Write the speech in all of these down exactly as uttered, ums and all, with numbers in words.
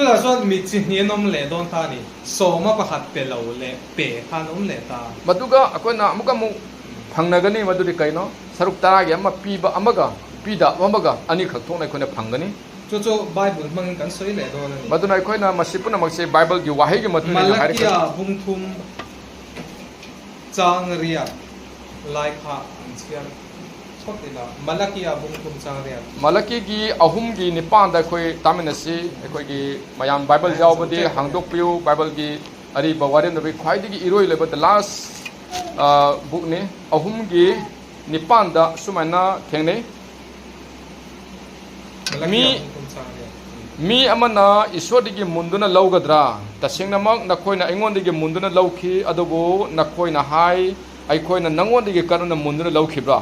ꯆꯨꯂꯥꯁꯣꯟ ꯃꯤꯠꯁꯤ ꯅꯦꯅꯣꯝ ꯂꯦꯗꯣꯟ ꯊꯥꯅꯤ, ꯁꯣꯃ ꯄꯥꯈꯠ ꯄꯦꯂꯧ ꯂꯦ, ꯄꯦ ꯊꯥꯅꯣꯝ ꯂꯦ ꯊꯥ꯫ ꯃꯗꯨꯒ ꯑꯩꯈꯣꯏꯅ ꯑꯃꯨꯛꯀ ꯑꯃꯨꯛ ꯐꯪꯅꯒꯅꯤ꯫ ꯃꯗꯨꯗꯤ ꯀꯩꯅꯣ? ꯁꯔꯨꯛ ꯇꯔꯥꯒꯤ ꯑꯃ ꯄꯤꯕ ꯑꯃꯒ ꯄꯤꯗꯕ ꯑꯃꯒ ꯑꯅꯤꯈꯛ ꯊꯣꯛꯅ ꯑꯩꯈꯣꯏꯅ ꯐꯪꯒꯅꯤ꯫ ꯆꯣꯆꯣ ꯕꯥꯏꯕꯜ ꯃꯉꯤꯟ ꯀꯟ ꯁꯣꯏ ꯂꯦꯗꯣꯅꯅꯤ꯫ ꯃꯗꯨꯅ ꯑꯩꯈꯣꯏꯅ ꯃꯁꯤ ꯄꯨꯝꯅꯃꯛꯁꯦ ꯕꯥꯏꯕꯜꯒꯤ ꯋꯥꯍꯩꯒꯤ ꯃꯇꯨꯡ ꯏꯟꯅ ꯍꯥꯏꯔꯒ ꯃꯂꯀꯤꯌꯥ ꯕꯨꯡꯊꯨꯝ ꯆꯥꯡ ꯔꯤꯌꯥ ꯂꯥꯏꯈꯥ ꯑꯟꯁꯤꯌꯥ ꯁꯣꯠꯇꯤꯅ ꯃꯂꯀꯤꯌꯥ ꯕꯨꯡꯊꯨꯝ ꯆꯥꯡ ꯔꯤꯌꯥ꯫ ꯃꯂꯀꯤꯒꯤ ꯑꯍꯨꯝꯒꯤ ꯅꯤꯄꯥꯟꯗ ꯑꯩꯈꯣꯏ ꯇꯥꯃꯤꯟꯅꯁꯤ꯫ ꯑꯩꯈꯣꯏꯒꯤ ꯃꯌꯥꯝ ꯕꯥꯏꯕꯜ ꯌꯥꯎꯕꯗꯤ ꯍꯥꯡꯗꯣꯛꯄꯤꯌꯨ꯫ ꯕꯥꯏꯕꯜꯒꯤ ꯑꯔꯤꯕ ꯋꯥꯔꯦꯝꯅꯕꯒꯤ ꯈ꯭ꯋꯥꯏꯗꯒꯤ ꯏꯔꯣꯏ ꯂꯣꯏꯕ the last, ꯑ, bookꯅꯤ꯫ ꯑꯍꯨꯝꯒꯤ ꯅꯤꯄꯥꯟꯗ ꯁꯨꯃꯥꯏꯅ ꯊꯦꯡꯅꯩ꯫ ꯃꯤ, ꯃꯤ ꯑꯃꯅ ꯏꯁꯣꯔꯗꯒꯤ ꯃꯨꯟꯗꯨꯅ ꯂꯧꯒꯗ꯭ꯔꯥ? ꯇꯁꯦꯡꯅꯃꯛ ꯅꯈꯣꯏꯅ ꯑꯩꯉꯣꯟꯗꯒꯤ ꯃꯨꯟꯗꯨꯅ ꯂꯧꯈꯤ, ꯑꯗꯨꯕꯨ ꯅꯈꯣꯏꯅ ꯍꯥꯏ, "ꯑꯩꯈꯣꯏꯅ ꯅꯉꯣꯟꯗꯒꯤ ꯀꯔꯝꯅ ꯃꯨꯟꯗꯨꯅ ꯂꯧꯈꯤꯕ꯭ꯔꯥ?"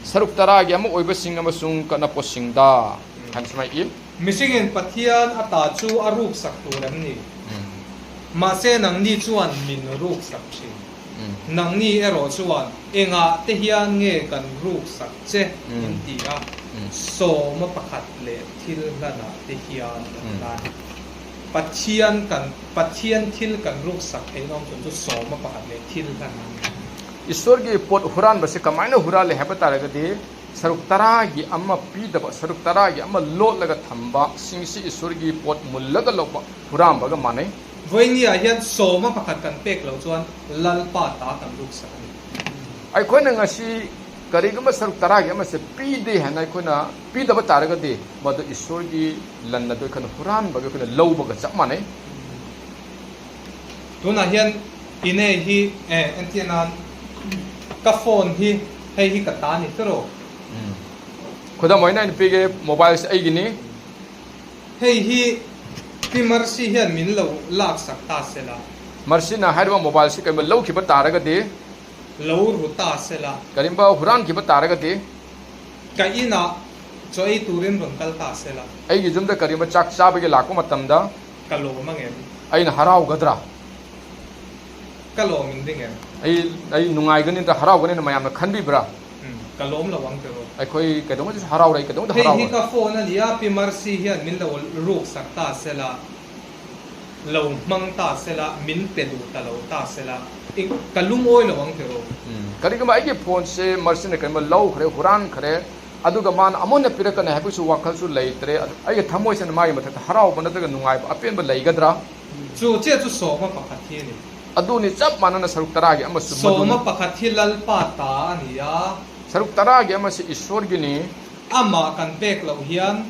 ꯁꯔꯨꯛ ꯇꯔꯥꯒꯤ ꯑꯃ ꯑꯣꯏꯕꯁꯤꯡ ꯑꯃꯁꯨꯡ ꯀꯠꯅꯄꯣꯠꯁꯤꯡꯗ꯫ ꯍꯥꯏꯅ ꯁꯨꯃꯥꯏꯅ ꯏ꯫ ꯃꯤꯁꯤꯡ ꯏꯟ ꯄꯊꯤꯌꯥꯟ ꯑꯇꯥꯆꯨ ꯑꯔꯨꯛ ꯁꯛꯇꯨꯔꯝꯅꯤ꯫ ꯎꯝ꯫ ꯃꯥꯁꯦ ꯅꯪꯅꯤ ꯆꯨꯋꯥꯟ ꯃꯤꯟ ꯑꯔꯨꯛ ꯁꯛꯁꯤ꯫ ꯎꯝ꯫ ꯅꯪꯅꯤ ꯑꯦꯔꯣ ꯆꯨꯋꯥꯟ ꯏꯉꯥ ꯇꯦꯍꯤꯌꯥꯟ ꯉꯦ ꯀꯟ ꯔꯨꯛ ꯁꯛꯆꯦ꯫ ꯎꯝ꯫ ꯏꯟꯇꯤꯌꯥ꯫ ꯎꯝ꯫ ꯁꯣꯃ ꯄꯥꯈꯠ ꯂꯦ ꯊꯤꯜ ꯂꯅ ꯇꯦꯍꯤꯌꯥꯟ ꯎꯝ꯫ ꯂꯥꯟ꯫ ꯄꯊꯤꯌꯥꯟ ꯀꯟ, ꯄꯊꯤꯌꯥꯟ ꯊꯤꯜ ꯀꯟ ꯔꯨꯛ ꯁꯛ ꯊꯦꯡꯅꯣꯝ ꯆꯨꯟ ꯆꯨ ꯁꯣꯃ ꯄꯥꯈꯠ ꯂꯦ ꯊꯤꯜ ꯂꯅ꯫ ꯏꯁꯣꯔꯒꯤ ꯄꯣꯠ ꯍꯨꯔꯥꯟꯕꯁꯤ ꯀꯃꯥꯏꯅ ꯍꯨꯔꯥꯜꯂꯦ ꯍꯥꯏꯕ ꯇꯥꯔꯒꯗꯤ, ꯁꯔꯨꯛ ꯇꯔꯥꯒꯤ ꯑꯃ ꯄꯤꯗꯕ, ꯁꯔꯨꯛ ꯇꯔꯥꯒꯤ ꯑꯃ ꯂꯣꯠꯂꯒ ꯊꯝꯕ ꯁꯤꯡꯁꯤ ꯏꯁꯣꯔꯒꯤ ꯄꯣꯠ ꯃꯨꯜꯂꯒ ꯂꯧꯕ ꯍꯨꯔꯥꯟꯕꯒ ꯃꯥꯟꯅꯩ꯫ ꯚꯣꯏꯅꯤꯌꯥ ꯍꯤꯌꯥꯟ ꯁꯣꯃ ꯄꯥꯈꯠ ꯀꯟ ꯄꯦꯛ ꯂꯧ ꯆꯨꯋꯥꯟ ꯂꯜꯄꯥ ꯇꯥ ꯀꯟ ꯔꯨꯛ ꯁꯛꯅꯤ꯫ ꯑꯩꯈꯣꯏꯅ ꯉꯁꯤ ꯀꯔꯤꯒꯨꯝꯕ ꯁꯔꯨꯛ ꯇꯔꯥꯒꯤ ꯑꯃꯁꯦ ꯄꯤꯗꯦ ꯍꯥꯏꯅ ꯑꯩꯈꯣꯏꯅ ꯄꯤꯗꯕ ꯇꯥꯔꯒꯗꯤ, ꯃꯗꯨ ꯏꯁꯣꯔꯒꯤ ꯂꯟ ꯑꯗꯨ ꯑꯩꯈꯣꯏꯅ ꯍꯨꯔꯥꯟꯕꯒ ꯑꯩꯈꯣꯏꯅ ꯂꯧꯕꯒ ꯆꯞ ꯃꯥꯟꯅꯩ꯫ ꯇꯨꯅ ꯍꯤꯌꯟ ꯏꯅꯦ ꯍꯤ, ꯑꯦ, ꯑꯦꯟꯇꯤꯅꯥꯟ ꯀ ꯐꯣꯟ ꯍꯤ, ꯍꯩ ꯍꯤ ꯀ ꯇꯥꯅꯤ ꯇꯔꯣ꯫ ꯎꯝ꯫ ꯈꯨꯗꯝ ꯑꯣꯏꯅ ꯑꯩꯅ ꯄꯤꯒꯦ, ꯃꯣꯕꯥꯏꯜꯁꯦ ꯑꯩꯒꯤꯅꯤ꯫ ꯍꯩ ꯍꯤ ꯇꯤ ꯃꯔꯁꯤ ꯍꯤꯌꯟ ꯃꯤꯟ ꯂꯧ ꯂꯥꯛ ꯁꯛ ꯇꯥꯁꯦꯂꯥ꯫ ꯃꯔꯁꯤꯅ ꯍꯥꯏꯔꯤꯕ ꯃꯣꯕꯥꯏꯜꯁꯤ ꯀꯔꯤꯒꯨꯝꯕ ꯂꯧꯈꯤꯕ ꯇꯥꯔꯒꯗꯤ, ꯂꯧꯔꯨ ꯇꯥꯁꯦꯂꯥ꯫ ꯀꯔꯤꯒꯨꯝꯕ ꯍꯨꯔꯥꯟꯈꯤꯕ ꯇꯥꯔꯒꯗꯤ, ꯀ ꯏꯅ ꯆꯣꯏ ꯇꯨꯔꯤꯟ ꯔꯨꯟ ꯀꯜ ꯇꯥꯁꯦꯂꯥ꯫ ꯑꯩꯒꯤ ꯌꯨꯝꯗ ꯀꯔꯤꯒꯨꯝꯕ ꯆꯥꯛ ꯆꯥꯕꯒꯤ ꯂꯥꯛꯄ ꯃꯇꯝꯗ, ꯀꯂꯣ ꯃꯉꯦ꯫ ꯑꯩꯅ ꯍꯔꯥꯎꯒꯗ꯭ꯔꯥ? ꯀꯂꯣ ꯃꯤꯟꯗꯤꯉꯦ꯫ ꯑꯩ, ꯑꯩ ꯅꯨꯡꯉꯥꯏꯒꯅꯤ ꯅꯠꯇ꯭ꯔ ꯍꯔꯥꯎꯒꯅꯤꯅ ꯃꯌꯥꯝꯅ ꯈꯟꯕꯤꯕ꯭ꯔꯥ? ꯎꯝ꯫ Ka lawm lo ang tiraw. ꯑꯩꯈꯣꯏ ꯀꯩꯗꯧꯉꯩꯗꯁꯨ ꯍꯔꯥꯎꯔꯣꯏ, ꯀꯩꯗꯧꯉꯩꯗ Hei hi ꯍꯔꯥꯎꯔꯣꯏ꯫ ka phone a nia, Pi Mercy hian min lo ruksak ta sela, lo hmang ta sela, min pe duh ta lo ta sela, i, ka lungawi lo ang tiraw. ꯎꯝ, ꯀꯔꯤꯒꯨꯝꯕ ꯑꯩꯒꯤ ꯐꯣꯟꯁꯦ ꯃꯔꯁꯤꯅ ꯀꯔꯤꯒꯨꯝꯕ ꯂꯧꯈ꯭ꯔꯦ, ꯍꯨꯔꯥꯟꯈ꯭ꯔꯦ, ꯑꯗꯨꯒ ꯃꯥꯅ ꯑꯃꯨꯛ ꯍꯟꯅ ꯄꯤꯔꯛꯀꯅꯤ ꯍꯥꯏꯕꯒꯤꯁꯨ ꯋꯥꯈꯜꯁꯨ ꯂꯩꯇ꯭ꯔꯦ꯫ ꯑꯗꯨ ꯑꯩꯒꯤ ꯊꯃꯣꯏꯁꯤꯅ ꯃꯥꯒꯤ ꯃꯊꯛꯇ ꯍꯔꯥꯎꯕ ꯅꯠꯇ꯭ꯔꯒ ꯅꯨꯡꯉꯥꯏꯕ ꯑꯄꯦꯟꯕ ꯂꯩꯒꯗ꯭ꯔꯥ? Chu, che chu sawma pakhat hi a ni. ꯑꯗꯨꯅꯤ, ꯆꯞ ꯃꯥꯟꯅꯅ ꯁꯔꯨꯛ ꯇꯔꯥꯒꯤ ꯑꯃꯁꯨ ꯃꯗꯨꯅꯤ꯫ Sawma pakhat hi Lalpa ta a ni a. ꯁꯔꯨꯛ ꯇꯔꯥꯒꯤ ꯑꯃꯁꯤ ꯏꯁꯣꯔꯒꯤꯅꯤ꯫ Ama kan pek lo hian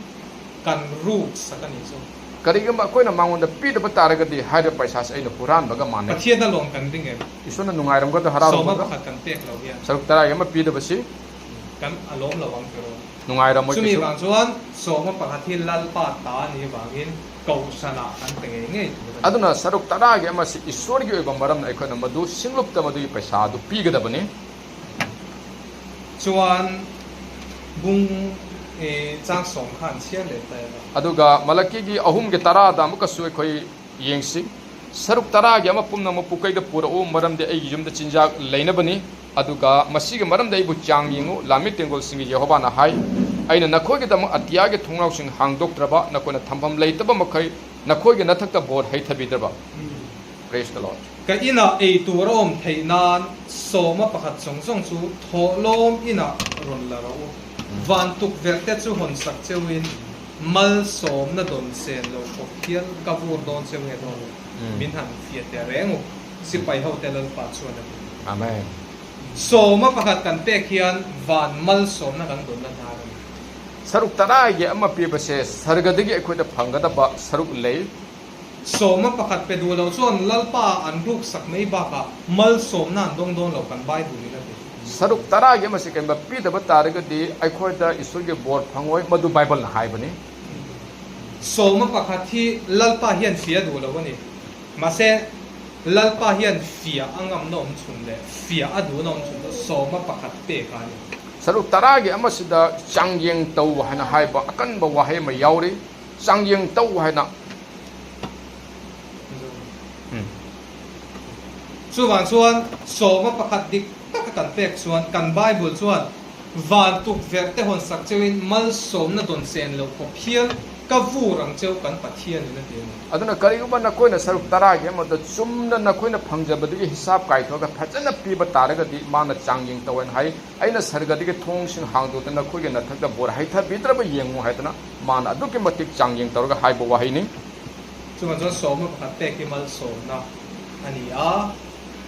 kan ruksak a ni chu. ꯀꯔꯤꯒꯨꯝꯕ ꯑꯩꯈꯣꯏꯅ ꯃꯉꯣꯟꯗ ꯄꯤꯗꯕ ꯇꯥꯔꯒꯗꯤ ꯍꯥꯏꯔꯤꯕ ꯄꯩꯁꯥꯁꯤ ꯑꯩꯅ ꯍꯨꯔꯥꯟꯕꯒ ꯃꯥꯟꯅꯩ꯫ Pathian a lawm kan ring em? ꯏꯁꯣꯔꯅ ꯅꯨꯡꯉꯥꯏꯔꯝꯒꯗ꯭ꯔꯥ, Sawma ꯍꯔꯥꯎꯔꯝꯒꯗ꯭ꯔꯥ? Pakhat kan pek lo hian. ꯁꯔꯨꯛ ꯇꯔꯥꯒꯤ ꯑꯃ ꯄꯤꯗꯕꯁꯤ Kan a lawm lo ang tiraw. ꯅꯨꯡꯉꯥꯏꯔꯝꯃꯣꯏ Chumi ꯀꯩꯁꯨ꯫ Vang chuan sawma pakhat hi Lalpa ta a ni vangin kohhranah kan pe ngei ngei tur a ni. ꯑꯗꯨꯅ ꯁꯔꯨꯛ ꯇꯔꯥꯒꯤ ꯑꯃꯁꯤ ꯏꯁꯣꯔꯒꯤ ꯑꯣꯏꯕ ꯃꯔꯝꯅ ꯑꯩꯈꯣꯏꯅ ꯃꯗꯨ ꯁꯤꯡꯂꯨꯞꯇ ꯃꯗꯨꯒꯤ ꯄꯩꯁꯥ ꯑꯗꯨ ꯄꯤꯒꯗꯕꯅꯤ꯫ Chuan bung, eh, chang sawm khan chhiar leh ta ila. ꯑꯗꯨꯒ ꯃꯂꯀꯤꯒꯤ ꯑꯍꯨꯝꯒꯤ ꯇꯔꯥꯗ ꯑꯃꯨꯛꯀꯁꯨ ꯑꯩꯈꯣꯏ ꯌꯦꯡꯁꯤ꯫ ꯁꯔꯨꯛ ꯇꯔꯥꯒꯤ ꯑꯃ ꯄꯨꯝꯅꯃꯛꯄꯨ ꯀꯩꯗ ꯄꯨꯔꯛꯎ, ꯃꯔꯝꯗꯤ ꯑꯩꯒꯤ ꯌꯨꯝꯗ ꯆꯤꯟꯖꯥꯛ ꯂꯩꯅꯕꯅꯤ꯫ ꯑꯗꯨꯒ ꯃꯁꯤꯒꯤ ꯃꯔꯝꯗ ꯑꯩꯕꯨ ꯆꯥꯡ ꯌꯦꯡꯉꯨ, ꯂꯥꯟꯃꯤ ꯇꯦꯡꯒꯣꯜꯁꯤꯡꯒꯤ ꯌꯦꯍꯣꯕꯥꯅ ꯍꯥꯏ, ꯑꯩꯅ ꯅꯈꯣꯏꯒꯤꯗꯃꯛ ꯑꯇꯤꯌꯥꯒꯤ ꯊꯣꯡꯅꯥꯎꯁꯤꯡ ꯍꯥꯡꯗꯣꯛꯇ꯭ꯔꯕ, ꯅꯈꯣꯏꯅ ꯊꯝꯐꯝ ꯂꯩꯇꯕ ꯃꯈꯩ ꯅꯈꯣꯏꯒꯤ ꯅꯊꯛꯇ ꯕꯣꯔ ꯍꯩꯊꯕꯤꯗ꯭ꯔꯕ꯫ Praise the Lord. Ka ina eitur a awm theih nan, sawma pakhat zawng zawng chu thawhlawm ina rawn la rawh u. Van tukverhte chu hawn sak cheuin, malsawmna dawn sen lo khawp hial ka vur dawn cheu nge dawn u. Min han fiah teh reng u. Sipai hote Lalpa chuan a ti. Amen. Sawma pakhat kan pek hian van malsawmna kan dawnna hnar a ni. ꯁꯔꯨꯛ ꯇꯔꯥꯒꯤ ꯑꯃ ꯄꯤꯕꯁꯦ ꯁꯔꯒꯗꯒꯤ ꯑꯩꯈꯣꯏꯗ ꯐꯪꯒꯗꯕ ꯁꯔꯨꯛ ꯂꯩ꯫ Sawma pakhat pe duh lo chuan Lalpa an ruksak mai bakah malsawmna an dawng dawn lo kan Bible in a ti. ꯁꯔꯨꯛ ꯇꯔꯥꯒꯤ ꯑꯃꯁꯤ ꯀꯩꯒꯨꯝꯕ ꯄꯤꯗꯕ ꯇꯥꯔꯒꯗꯤ ꯑꯩꯈꯣꯏꯗ ꯏꯁꯣꯔꯒꯤ ꯕꯣꯔ ꯐꯪꯉꯣꯏ, ꯃꯗꯨ ꯕꯥꯏꯕꯜꯅ ꯍꯥꯏꯕꯅꯤ꯫ Sawma pakhat hi Lalpa hian fia duh lo a ni. Mahse, Lalpa hian fia a ngamna awm chhun leh fia a duhna awm chhun chu sawma pakhat pek a ni. ꯁꯔꯨꯛ ꯇꯔꯥꯒꯤ ꯑꯃꯁꯤꯗ ꯆꯥꯡꯌꯦꯡ ꯇꯧ ꯍꯥꯏꯅ ꯍꯥꯏꯕ ꯑꯀꯟꯕ ꯋꯥꯍꯩ ꯑꯃ ꯌꯥꯎꯔꯤ꯫ ꯆꯥꯡꯌꯦꯡ ꯇꯧ ꯍꯥꯏꯅ꯫ ꯎꯝ꯫ Chuvang chuan sawma pakhat dik taka kan pek chuan kan Bible chuan Vantuk verte honsak cheuin malsawmna don chen lo khop hian ka vur ang cheu kan Pathian in a ti a ni. ꯑꯗꯨꯅ ꯀꯔꯤꯒꯨꯝꯕ ꯅꯈꯣꯏꯅ ꯁꯔꯨꯛ ꯇꯔꯥꯒꯤ ꯑꯃꯗ ꯆꯨꯝꯅ ꯅꯈꯣꯏꯅ ꯐꯪꯖꯕꯗꯨꯒꯤ ꯍꯤꯁꯥꯞ ꯀꯥꯏꯊꯣꯛꯑꯒ ꯐꯖꯅ ꯄꯤꯕ ꯇꯥꯔꯒꯗꯤ ꯃꯥꯅ ꯆꯥꯡꯌꯦꯡ ꯇꯧꯋꯦꯅ ꯍꯥꯏ꯫ ꯑꯩꯅ ꯁꯔꯒꯗꯒꯤ ꯊꯣꯡꯁꯤꯡ ꯍꯥꯡꯗꯣꯛꯇꯨꯅ ꯅꯈꯣꯏꯒꯤ ꯅꯊꯛꯇ ꯕꯣꯔ ꯍꯩꯊꯕꯤꯗ꯭ꯔꯕ ꯌꯦꯡꯉꯨ ꯍꯥꯏꯗꯅ ꯃꯥꯅ ꯑꯗꯨꯛꯀꯤ ꯃꯇꯤꯛ ꯆꯥꯡꯌꯦꯡ ꯇꯧꯔꯒ ꯍꯥꯏꯕ ꯋꯥꯍꯩꯅꯤ꯫ ꯆꯨꯝꯅ ꯁꯨꯝ ꯁꯣꯝꯅ ꯐꯠꯇꯦꯛꯀꯤ ꯃꯜ ꯁꯣꯝꯅ ꯑꯅꯤ ꯑ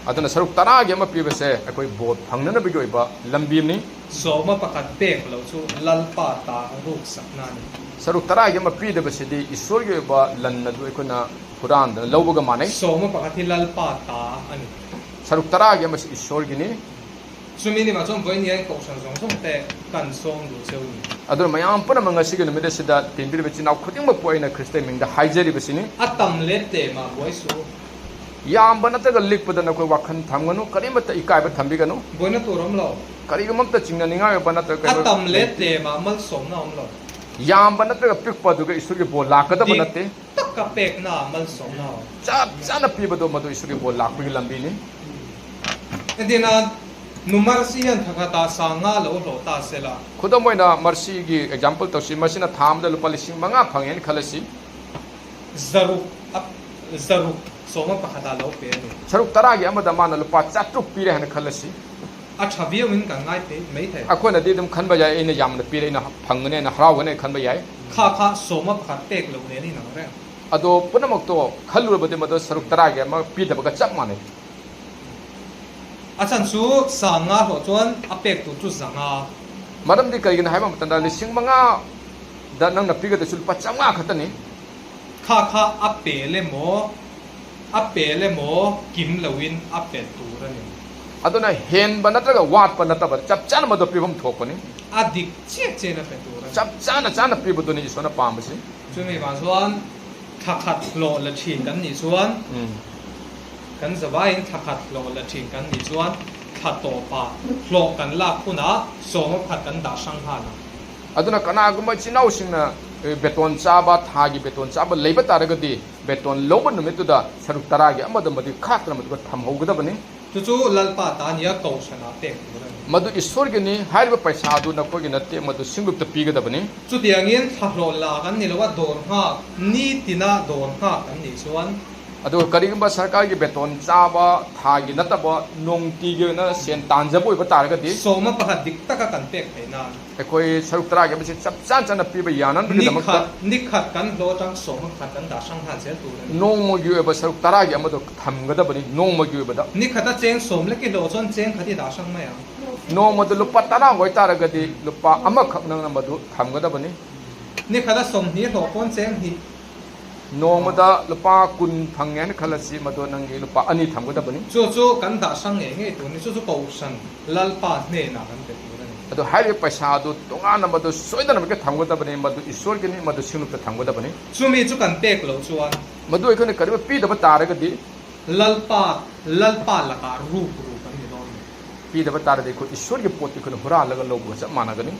ꯑꯗꯨꯅ ꯁꯔꯨꯛ ꯇꯔꯥꯒꯤ ꯑꯃ ꯄꯤꯕꯁꯦ ꯑꯩꯈꯣꯏ ꯕꯣꯔ ꯐꯪꯅꯅꯕꯒꯤ ꯑꯣꯏꯕ ꯂꯝꯕꯤꯅꯤ꯫ ꯁꯣꯝꯅ ꯐꯠꯇꯦꯛ ꯂꯧꯁꯨ ꯂꯜꯄꯥ ꯇꯥ ꯔꯨꯛ ꯁꯛꯅꯥꯅꯤ꯫ ꯁꯔꯨꯛ ꯇꯔꯥꯒꯤ ꯑꯃ ꯄꯤꯗꯕꯁꯤꯗꯤ ꯏꯁꯣꯔꯒꯤ ꯑꯣꯏꯕ ꯂꯟ ꯑꯗꯨ ꯑꯩꯈꯣꯏꯅ ꯍꯨꯔꯥꯟꯗꯅ ꯂꯧꯕꯒ ꯃꯥꯟꯅꯩ꯫ ꯁꯣꯝꯅ ꯐꯠꯇꯤ ꯂꯜꯄꯥ ꯇꯥ ꯑꯅꯤ꯫ ꯁꯔꯨꯛ ꯇꯔꯥꯒꯤ ꯑꯃꯁꯤ ꯏꯁꯣꯔꯒꯤꯅꯤ꯫ ꯆꯨꯝꯃꯤꯅꯤ, ꯃꯆꯣꯝ ꯕꯣꯏꯅꯤ ꯑꯩ ꯀꯧꯁꯪ ꯁꯣꯡ ꯁꯣꯝ ꯇꯦ ꯀꯟ ꯁꯣꯝ ꯂꯨ ꯁꯦ ꯎꯅꯤ꯫ ꯑꯗꯨꯅ ꯃꯌꯥꯝ ꯄꯨꯝꯅꯃꯛ ꯉꯁꯤꯒꯤ ꯅꯨꯃꯤꯠ ꯑꯁꯤꯗ ꯇꯤꯟꯕꯤꯔꯤꯕ ꯏꯆꯤꯟ ꯏꯅꯥꯎ ꯈꯨꯗꯤꯡꯃꯛꯄꯨ ꯑꯩꯅ ꯈ꯭ꯔꯤꯁꯇꯒꯤ ꯃꯤꯡꯗ ꯍꯥꯏꯖꯔꯤꯕꯁꯤꯅꯤ꯫ ꯑꯇꯝ ꯂꯦꯞꯇꯦ ꯃꯥ ꯕꯣꯏꯁꯨ꯫ ꯌꯥꯝꯕ ꯅꯠꯇ꯭ꯔꯒ ꯂꯤꯛꯄꯗ ꯅꯈꯣꯏ ꯋꯥꯈꯜ ꯊꯝꯒꯅꯨ, ꯀꯔꯤꯃꯠꯇ ꯏꯀꯥꯏꯕ ꯊꯝꯕꯤꯒꯅꯨ꯫ ꯕꯣꯏꯅ ꯇꯣꯔꯝꯂꯣ꯫ ꯀꯔꯤꯒꯨꯝꯕ ꯑꯝꯇ ꯆꯤꯡꯅꯅꯤꯡꯉꯥꯏ ꯑꯣꯏꯕ ꯅꯠꯇ꯭ꯔꯒ ꯀꯩꯅꯣ ꯑꯇꯝ ꯂꯦꯞꯇꯦ ꯃꯥ ꯃꯜ ꯁꯣꯝꯅ ꯑꯝꯂꯣ꯫ ꯌꯥꯝꯕ ꯅꯠꯇ꯭ꯔꯒ ꯄꯤꯛꯄ ꯑꯗꯨꯒ ꯏꯁꯣꯔꯒꯤ ꯕꯣꯔ ꯂꯥꯛꯀꯗꯕ ꯅꯠꯇꯦ꯫ ꯇꯛꯀ ꯄꯦꯛꯅ ꯃꯜ ꯁꯣꯝꯅ꯫ ꯆꯞ ꯆꯥꯅ ꯄꯤꯕꯗꯣ ꯃꯗꯨ ꯏꯁꯣꯔꯒꯤ ꯕꯣꯔ ꯂꯥꯛꯄꯒꯤ ꯂꯝꯕꯤꯅꯤ꯫ ꯑꯗꯨꯅ ꯅꯨꯃꯔꯁꯤ ꯌꯥꯝ ꯊꯛꯈ ꯇꯥ ꯁꯥ ꯉꯥ ꯂꯧ ꯂꯧ ꯇꯥꯁꯦꯂꯥ꯫ ꯈꯨꯗꯝ ꯑꯣꯏꯅ ꯃꯔꯁꯤꯒꯤ ꯑꯦꯛꯖꯥꯝꯄꯜ ꯇꯧꯁꯤ, ꯃꯁꯤꯅ ꯊꯥ ꯑꯃꯗ ꯂꯨꯄꯥ ꯂꯤꯁꯤꯡ ꯃꯉꯥ ꯐꯪꯉꯦꯅ ꯈꯜꯂꯁꯤ꯫ ꯖꯔꯨꯛ ꯑꯞ-, ꯖꯔꯨꯛ ꯁꯣꯝ ꯑꯃ ꯄꯥꯈꯥꯗꯥ ꯂꯧ ꯄꯦ ꯑꯗꯨ꯫ ꯁꯔꯨꯛ ꯇꯔꯥꯒꯤ ꯑꯃꯗ ꯃꯥꯅ ꯂꯨꯄꯥ ꯆꯥꯇ꯭ꯔꯨꯛ ꯄꯤꯔꯦ ꯍꯥꯏꯅ ꯈꯜꯂꯁꯤ꯫ ꯑ ꯊꯥꯕꯤ ꯑꯃ ꯀꯪꯉꯥꯏ ꯄꯦ ꯃꯩ ꯊꯥꯏ꯫ ꯑꯩꯈꯣꯏꯅꯗꯤ ꯑꯗꯨꯝ ꯈꯟꯕ ꯌꯥꯏ, "ꯑꯩꯅ ꯌꯥꯝꯅ ꯄꯤꯔꯦ, ꯑꯩꯅ ꯐꯪꯒꯅꯤ, ꯑꯩꯅ ꯍꯔꯥꯎꯒꯅꯤ" ꯍꯥꯏꯅ ꯈꯟꯕ ꯌꯥꯏ꯫ ꯈꯥ ꯈꯥ ꯁꯣꯝ ꯑꯃ ꯄꯥꯈꯥ ꯇꯦꯛ ꯂꯧꯅꯦ ꯅꯤ ꯅꯪꯔꯦ꯫ ꯑꯗꯣ ꯄꯨꯝꯅꯃꯛꯇꯣ ꯈꯜꯂꯨꯔꯕꯗꯤ ꯃꯗꯨ ꯁꯔꯨꯛ ꯇꯔꯥꯒꯤ ꯑꯃ ꯄꯤꯗꯕꯒ ꯆꯞ ꯃꯥꯟꯅꯩ꯫ ꯑꯆꯥꯟꯁꯨ ꯁꯥ ꯉꯥ ꯍꯣ ꯆꯣꯟ ꯑꯄꯦꯛ ꯇꯨ ꯆꯨ ꯆꯥ ꯉꯥ꯫ ꯃꯔꯝꯗꯤ ꯀꯔꯤꯒꯤꯅꯣ ꯍꯥꯏꯕ ꯃꯇꯝꯗ ꯂꯤꯁꯤꯡ ꯃꯉꯥꯗ ꯅꯪꯅ ꯄꯤꯒꯗꯕꯁꯨ ꯂꯨꯄꯥ ꯆꯥꯝꯃꯉꯥ ꯈꯛꯇꯅꯤ꯫ ꯈꯥ ꯈꯥ ꯑꯄꯦ ꯂꯦꯃꯣ, ꯑꯄꯦ ꯂꯦꯃꯣ ꯀꯤꯝ ꯂꯧꯏꯟ ꯑꯄꯦ ꯇꯨꯔꯅꯤ꯫ ꯑꯗꯨꯅ ꯍꯦꯟꯕ ꯅꯠꯇ꯭ꯔꯒ ꯋꯥꯠꯄ ꯅꯠꯇꯕ ꯆꯞ ꯆꯥꯅ ꯃꯗꯨ ꯄꯤꯐꯝ ꯊꯣꯛꯄꯅꯤ꯫ ꯑꯗꯤꯛ ꯆꯦ ꯆꯦꯅ ꯄꯦ ꯇꯨꯔꯅꯤ꯫ ꯆꯞ ꯆꯥꯅ ꯆꯥꯅ ꯄꯤꯕꯗꯨꯅꯤ ꯏꯁꯣꯔꯅ ꯄꯥꯝꯕꯁꯤ꯫ ꯆꯨꯝꯃꯤ ꯃꯥꯁꯨ ꯊꯥꯈꯠ ꯂꯣ ꯂꯊꯤ ꯀꯟꯅꯤꯁꯨ ꯎꯝ꯫ ꯀꯟꯖꯕꯥꯏ ꯊꯥꯈꯠ ꯂꯣ ꯂꯊꯤ ꯀꯟꯅꯤꯁꯨ ꯊꯥꯇꯣꯄ ꯂꯣ ꯀꯟ ꯂꯥꯛꯄꯨꯅ ꯁꯣꯃ ꯐꯠ ꯀꯟ ꯗꯥꯁꯪ ꯍꯥꯅ꯫ ꯑꯗꯨꯅ ꯀꯅꯥꯒꯨꯝꯕ ꯏꯆꯤꯟ ꯏꯅꯥꯎꯁꯤꯡꯅ, ꯑꯦ, ꯕꯦꯇꯣꯟ ꯆꯥꯕ, ꯊꯥꯒꯤ ꯕꯦꯇꯣꯟ ꯆꯥꯕ ꯂꯩꯕ ꯇꯥꯔꯒꯗꯤ ꯕꯦꯇꯣꯟ ꯂꯧꯕ ꯅꯨꯃꯤꯠꯇꯨꯗ ꯁꯔꯨꯛ ꯇꯔꯥꯒꯤ ꯑꯃꯗ ꯃꯗꯨ ꯈꯥꯛꯇꯅ ꯃꯗꯨꯒ ꯊꯝꯍꯧꯒꯗꯕꯅꯤ꯫ ꯆꯨꯆꯨ ꯂꯜꯄꯥ ꯇꯥꯅꯤꯌꯥ ꯀꯧꯁꯅꯥ ꯇꯦꯛ ꯄꯨꯔꯅꯤ꯫ ꯃꯗꯨ ꯏꯁꯣꯔꯒꯤꯅꯤ, ꯍꯥꯏꯔꯤꯕ ꯄꯩꯁꯥ ꯑꯗꯨ ꯅꯈꯣꯏꯒꯤ ꯅꯠꯇꯦ, ꯃꯗꯨ ꯁꯤꯡꯂꯨꯞꯇ ꯄꯤꯒꯗꯕꯅꯤ꯫ ꯆꯨꯇꯤꯌꯥꯡꯌꯦꯟ ꯊꯥꯍ꯭ꯂꯣꯟ ꯂꯥꯛꯀꯅꯤ ꯂꯧꯋꯥ ꯗꯣꯟ ꯍꯥ, ꯅꯤ ꯇꯤꯅꯥ ꯗꯣꯟ ꯍꯥ ꯀꯟꯅꯤ ꯆꯨꯋꯥꯟ꯫ ꯑꯗꯨꯒ ꯀꯔꯤꯒꯨꯝꯕ ꯁꯔꯀꯥꯔꯒꯤ ꯕꯦꯇꯣꯟ ꯆꯥꯕ ꯊꯥꯒꯤ ꯅꯠꯇꯕ ꯅꯨꯡꯇꯤꯒꯤ ꯑꯣꯏꯅ ꯁꯦꯟ ꯇꯥꯟꯖꯕ ꯑꯣꯏꯕ ꯇꯥꯔꯒꯗꯤ, ꯁꯣꯃ ꯄꯍꯥ ꯗꯤꯛꯇꯀ ꯀꯟꯇꯦꯛ ꯍꯩꯅꯥꯟ꯫ ꯑꯩꯈꯣꯏ ꯁꯔꯨꯛ ꯇꯔꯥꯒꯤ ꯑꯃꯁꯦ ꯆꯞ ꯆꯥꯟ ꯆꯥꯅ ꯄꯤꯕ ꯌꯥꯅꯅꯕꯒꯤꯗꯃꯛꯇ ꯅꯤꯈꯠ, ꯅꯤꯈꯠ ꯀꯟ ꯂꯣꯇꯥꯡ ꯁꯣꯃ ꯈꯇꯟ ꯗꯥꯁꯪ ꯍꯥꯟꯁꯦ ꯇꯨꯔꯅꯤ꯫ ꯅꯣꯡꯃꯒꯤ ꯑꯣꯏꯕ ꯁꯔꯨꯛ ꯇꯔꯥꯒꯤ ꯑꯃꯗꯣ ꯊꯝꯒꯗꯕꯅꯤ, ꯅꯣꯡꯃꯒꯤ ꯑꯣꯏꯕꯗ꯫ ꯅꯤꯈꯠꯇ ꯆꯦꯡ ꯁꯣꯝꯂꯦ ꯀꯤꯂꯣ ꯆꯣꯟ ꯆꯦꯡ ꯈꯗꯤ ꯗꯥꯁꯪ ꯃꯌꯥꯝ꯫ ꯅꯣꯡꯃꯗ ꯂꯨꯄꯥ ꯇꯔꯥ ꯑꯣꯏꯇꯥꯔꯒꯗꯤ ꯂꯨꯄꯥ ꯑꯃꯈꯛ ꯅꯪꯅ ꯃꯗꯨ ꯊꯝꯒꯗꯕꯅꯤ꯫ ꯅꯤꯈꯠꯇ ꯁꯣꯝ ꯍꯤ ꯂꯣꯀꯣꯟ ꯆꯦꯡ ꯍꯤ꯫ ꯅꯣꯡꯃꯗ ꯂꯨꯄꯥ ꯀꯨꯟ ꯐꯪꯉꯦ ꯍꯥꯏꯅ ꯈꯜꯂꯁꯤ, ꯃꯗꯣ ꯅꯪꯒꯤ ꯂꯨꯄꯥ ꯑꯅꯤ ꯊꯝꯒꯗꯕꯅꯤ꯫ ꯆꯣ ꯆꯣ ꯀꯟ ꯗꯥꯁꯪ ꯉꯦ ꯉꯦ ꯇꯨꯅꯤ ꯆꯣ ꯆꯣ ꯀꯧꯁꯟ ꯂꯜꯄꯥ ꯅꯦ ꯅꯥ ꯀꯟ ꯇꯦ ꯇꯨꯔꯅꯤ꯫ ꯑꯗꯣ ꯍꯥꯏꯔꯤꯕ ꯄꯩꯁꯥ ꯑꯗꯨ ꯇꯣꯉꯥꯟꯅ ꯃꯗꯨ ꯁꯣꯏꯗꯅꯃꯛꯀꯤ ꯊꯝꯒꯗꯕꯅꯤ, ꯃꯗꯨ ꯏꯁꯣꯔꯒꯤꯅꯤ, ꯃꯗꯨ ꯁꯤꯡꯂꯨꯞꯇ ꯊꯝꯒꯗꯕꯅꯤ꯫ ꯆꯨꯝꯃꯤ ꯆꯨ ꯀꯟꯇꯦꯛ ꯂꯧ ꯆꯨꯋꯥꯟ꯫ ꯃꯗꯨ ꯑꯩꯈꯣꯏꯅ ꯀꯔꯤꯒꯨꯝꯕ ꯄꯤꯗꯕ ꯇꯥꯔꯒꯗꯤ ꯂꯜꯄꯥ, ꯂꯜꯄꯥ ꯂꯀꯥ ꯔꯨ ꯔꯨ ꯀꯟ ꯃꯤ ꯂꯣꯟ꯫ ꯄꯤꯗꯕ ꯇꯥꯔꯗꯤ ꯑꯩꯈꯣꯏ ꯏꯁꯣꯔꯒꯤ ꯄꯣꯠꯇꯤ ꯑꯩꯈꯣꯏꯅ ꯍꯨꯔꯥꯜꯂꯒ ꯂꯧꯕꯒ ꯆꯞ ꯃꯥꯟꯅꯒꯅꯤ꯫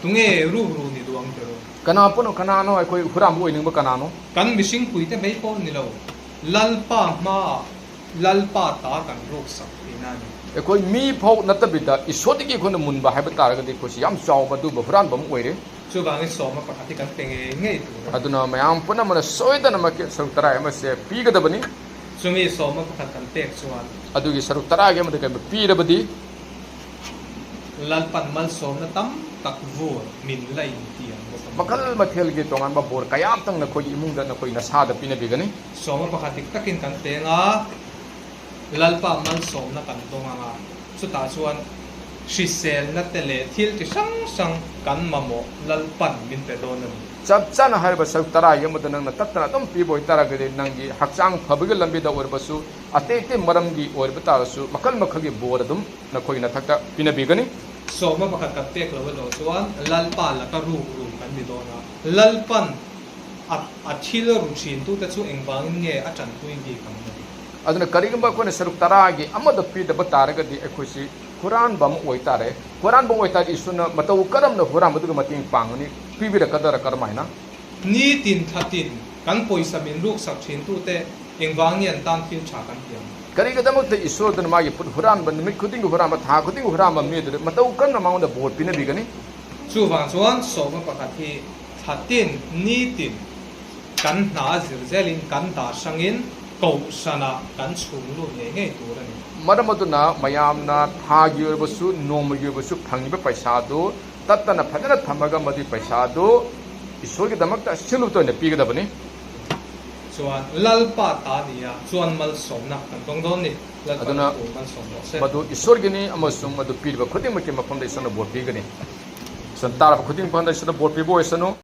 ꯇꯨꯡꯉꯦ ꯔꯨ ꯔꯨ ꯅꯤ ꯗꯨꯋꯥꯡ ꯇꯦꯔꯣ꯫ ꯀꯅꯥ ꯄꯨꯟꯅ ꯀꯅꯥꯅꯣ ꯑꯩꯈꯣꯏ ꯍꯨꯔꯥꯟꯕ ꯑꯣꯏꯅꯤꯡꯕ ꯀꯅꯥꯅꯣ? ꯀꯟ ꯃꯤꯁꯤꯡ ꯀꯨꯏꯗ ꯃꯩ ꯄꯣꯟ ꯅꯤꯂꯧ꯫ ꯂꯜꯄꯥ ꯃꯥ, ꯂꯜꯄꯥ ꯇꯥ ꯀꯟ ꯔꯣꯛ ꯁꯛ ꯏꯅꯥꯅꯤ꯫ ꯑꯩꯈꯣꯏ ꯃꯤ ꯐꯥꯎ ꯅꯠꯇꯕꯤꯗ ꯏꯁꯣꯔꯗꯒꯤ ꯑꯩꯈꯣꯏꯅ ꯃꯨꯟꯕ ꯍꯥꯏꯕ ꯇꯥꯔꯒꯗꯤ ꯑꯩꯈꯣꯏꯁꯤ ꯌꯥꯝ ꯆꯥꯎꯕ ꯑꯗꯨꯒꯨꯝꯕ ꯍꯨꯔꯥꯟꯕ ꯑꯃ ꯑꯣꯏꯔꯦ꯫ ꯆꯨꯕꯥꯡꯒꯤ ꯁꯣꯝ ꯑꯃ ꯄꯥꯈꯠꯇꯤ ꯀꯟ ꯇꯦꯡꯉꯦ ꯉꯦ ꯇꯨꯔꯣ꯫ ꯑꯗꯨꯅ ꯃꯌꯥꯝ ꯄꯨꯝꯅꯃꯛꯅ ꯁꯣꯏꯗꯅꯃꯛꯀꯤ ꯁꯔꯨꯛ ꯇꯔꯥ ꯑꯃꯁꯦ ꯄꯤꯒꯗꯕꯅꯤ꯫ ꯆꯨꯝꯃꯤ ꯁꯣꯝ ꯑꯃ ꯄꯥꯈꯠ ꯀꯟ ꯇꯦꯛ ꯆꯨꯋꯥꯟ꯫ ꯑꯗꯨꯒꯤ ꯁꯔꯨꯛ ꯇꯔꯥꯒꯤ ꯑꯃꯗ ꯀꯩꯒꯨꯝꯕ ꯄꯤꯔꯕꯗꯤ ꯂꯜꯄꯟ ꯃꯜ ꯁꯣꯝꯅ ꯇꯝ ꯇꯛ ꯚꯣꯔ ꯃꯤꯟ ꯂꯩ ꯇꯤꯌꯥꯟ ꯃꯈꯜ ꯃꯊꯦꯜꯒꯤ ꯇꯣꯉꯥꯟꯕ ꯕꯣꯔ ꯀꯌꯥ ꯑꯃꯇꯪ ꯅꯈꯣꯏꯒꯤ ꯏꯃꯨꯡꯗ ꯅꯈꯣꯏ ꯅꯁꯥꯗ ꯄꯤꯅꯕꯤꯒꯅꯤ꯫ ꯁꯣꯝ ꯑꯃ ꯄꯥꯈꯠꯇꯤ ꯇꯛꯀꯤꯟ ꯀꯟ ꯇꯦꯡꯉꯥ ꯂꯜꯄꯥ ꯃꯜ ꯁꯣꯝꯅ ꯀꯟ ꯇꯣꯉꯥꯉꯥ ꯆꯨꯇꯥ ꯆꯨꯋꯥꯟ ꯁ꯭ꯔꯤꯁꯦꯜ ꯅꯠꯇꯦꯂꯦ ꯊꯤꯜ ꯇꯤ ꯁꯪ ꯁꯪ ꯀꯟ ꯃꯃꯣ ꯂꯜꯄꯟ ꯃꯤꯟ ꯄꯦꯗꯣꯅꯅꯤ꯫ ꯆꯞ ꯆꯥꯅ ꯍꯥꯏꯔꯤꯕ ꯁꯔꯨꯛ ꯇꯔꯥꯒꯤ ꯑꯃꯗ ꯅꯪꯅ ꯇꯠꯇꯅ ꯑꯗꯨꯝ ꯄꯤꯕ ꯑꯣꯏꯇꯥꯔꯒꯗꯤ ꯅꯪꯒꯤ ꯍꯛꯆꯥꯡ ꯐꯕꯒꯤ ꯂꯝꯕꯤꯗ ꯑꯣꯏꯔꯕꯁꯨ, ꯑꯇꯩ ꯑꯇꯩ ꯃꯔꯝꯒꯤ ꯑꯣꯏꯔꯕ ꯇꯥꯔꯒꯁꯨ ꯃꯈꯜ ꯃꯈꯜꯒꯤ ꯕꯣꯔ ꯑꯗꯨꯝ ꯅꯈꯣꯏꯒꯤ ꯅꯊꯛꯇ ꯄꯤꯅꯕꯤꯒꯅꯤ꯫ ꯁꯣꯝ ꯑꯃ ꯄꯥꯈꯠ ꯀꯟꯇꯦꯛ ꯂꯧꯋꯦ ꯂꯧ ꯆꯨꯋꯥꯟ ꯂꯜꯄꯥ ꯂꯀ ꯔꯨ ꯔꯨ ꯀꯟ ꯃꯤ ꯗꯣꯅ ꯂꯜꯄꯟ ꯑ-, ꯑꯊꯤꯜ ꯔꯨꯁꯤꯟ ꯇꯨ ꯇꯆꯨ ꯑꯦꯡꯕꯥꯡ ꯉꯦ ꯑꯆꯟ ꯀꯨꯏꯒꯤ ꯈꯪꯅꯕꯤ꯫ ꯑꯗꯨꯅ ꯀꯔꯤꯒꯨꯝꯕ ꯑꯩꯈꯣꯏꯅ ꯁꯔꯨꯛ ꯇꯔꯥꯒꯤ ꯑꯃꯗ ꯄꯤꯗꯕ ꯇꯥꯔꯒꯗꯤ ꯑꯩꯈꯣꯏꯁꯤ ꯍꯨꯔꯥꯟꯕ ꯑꯃ ꯑꯣꯏꯇꯥꯔꯦ꯫ ꯍꯨꯔꯥꯟꯕ ꯑꯣꯏꯇꯥꯔꯗꯤ ꯏꯁꯣꯔꯅ ꯃꯇꯧ ꯀꯔꯝꯅ ꯍꯨꯔꯥꯟꯕꯗꯨꯒꯤ ꯃꯇꯦꯡ ꯄꯥꯡꯒꯅꯤ? ꯄꯤꯕꯤꯔꯛꯀꯗꯔꯥ ꯀꯔꯝꯍꯥꯏꯅ? ꯅꯤ ꯇꯤꯟ ꯊꯥ ꯇꯤꯟ ꯀꯟ ꯄꯣꯏꯁꯥ ꯃꯤꯟ ꯂꯨꯛ ꯁꯛ ꯊꯤꯟ ꯇꯨ ꯇꯦ ꯏꯪꯕꯥꯡ ꯌꯦꯟ ꯇꯥꯟ ꯊꯤꯜ ꯁꯥ ꯀꯟ ꯇꯤꯌꯥꯡ꯫ ꯀꯔꯤꯒꯤꯗꯃꯛꯇ ꯏꯁꯣꯔꯗꯨꯅ ꯃꯥꯒꯤ ꯄꯣꯠ ꯍꯨꯔꯥꯟꯕ, ꯅꯨꯃꯤꯠ ꯈꯨꯗꯤꯡꯒꯤ ꯍꯨꯔꯥꯟꯕ, ꯊꯥ ꯈꯨꯗꯤꯡꯒꯤ ꯍꯨꯔꯥꯟꯕ ꯃꯤꯑꯣꯏꯗꯨꯗ ꯃꯇꯧ ꯀꯔꯝꯅ ꯃꯉꯣꯟꯗ ꯕꯣꯔ ꯄꯤꯅꯕꯤꯒꯅꯤ? ꯆꯨꯕꯥꯡ ꯆꯨꯋꯥꯟ ꯁꯣꯛꯅ ꯄꯥꯈꯠꯈꯤ, ꯊꯥꯇꯤꯟ, ꯅꯤꯇꯤꯟ, ꯀꯟ ꯍꯥ ꯖꯤꯔꯖꯦꯂꯤꯟ, ꯀꯟ ꯇꯥ ꯁꯪꯏꯟ, ꯀꯧ ꯁꯅꯥ, ꯀꯟ ꯁꯨꯡꯂꯨ ꯌꯦꯡꯉꯦ ꯇꯨꯔꯅꯤ꯫ ꯃꯔꯝ ꯑꯗꯨꯅ ꯃꯌꯥꯝꯅ ꯊꯥꯒꯤ ꯑꯣꯏꯔꯕꯁꯨ ꯅꯣꯡꯃꯒꯤ ꯑꯣꯏꯔꯕꯁꯨ ꯐꯪꯉꯤꯕ ꯄꯩꯁꯥꯗꯨ ꯇꯠꯇꯅ ꯐꯖꯅ ꯊꯝꯃꯒ ꯃꯗꯨꯒꯤ ꯄꯩꯁꯥꯗꯨ ꯏꯁꯣꯔꯒꯤꯗꯃꯛꯇ ꯑꯁꯤꯜꯂꯨꯕꯇ ꯑꯣꯏꯅ ꯄꯤꯒꯗꯕꯅꯤ꯫ ꯆꯨꯋꯥꯟ ꯂꯜꯄꯥ ꯇꯥꯅꯤꯌꯥ, ꯆꯨꯋꯥꯟ ꯃꯜ ꯁꯣꯝꯅ ꯀꯟꯇꯣꯡꯗꯣꯟꯅꯤ, ꯂꯜꯄꯥ ꯑꯗꯨꯅ ꯇꯥꯀꯨ ꯃꯜ ꯁꯣꯝꯗꯣꯁꯦ꯫ ꯃꯗꯨ ꯏꯁꯣꯔꯒꯤꯅꯤ ꯑꯃꯁꯨꯡ ꯃꯗꯨ ꯄꯤꯔꯤꯕ ꯈꯨꯗꯤꯡꯃꯛꯀꯤ ꯃꯐꯝꯗ ꯏꯁꯣꯔꯅ ꯕꯣꯔ ꯄꯤꯒꯅꯤ꯫ ꯏꯁꯣꯔꯅ ꯇꯥꯔꯕ ꯈꯨꯗꯤꯡꯃꯛ ꯏꯁꯣꯔꯅ ꯕꯣꯔ ꯄꯤꯕ ꯑꯣꯏꯁꯅꯨ꯫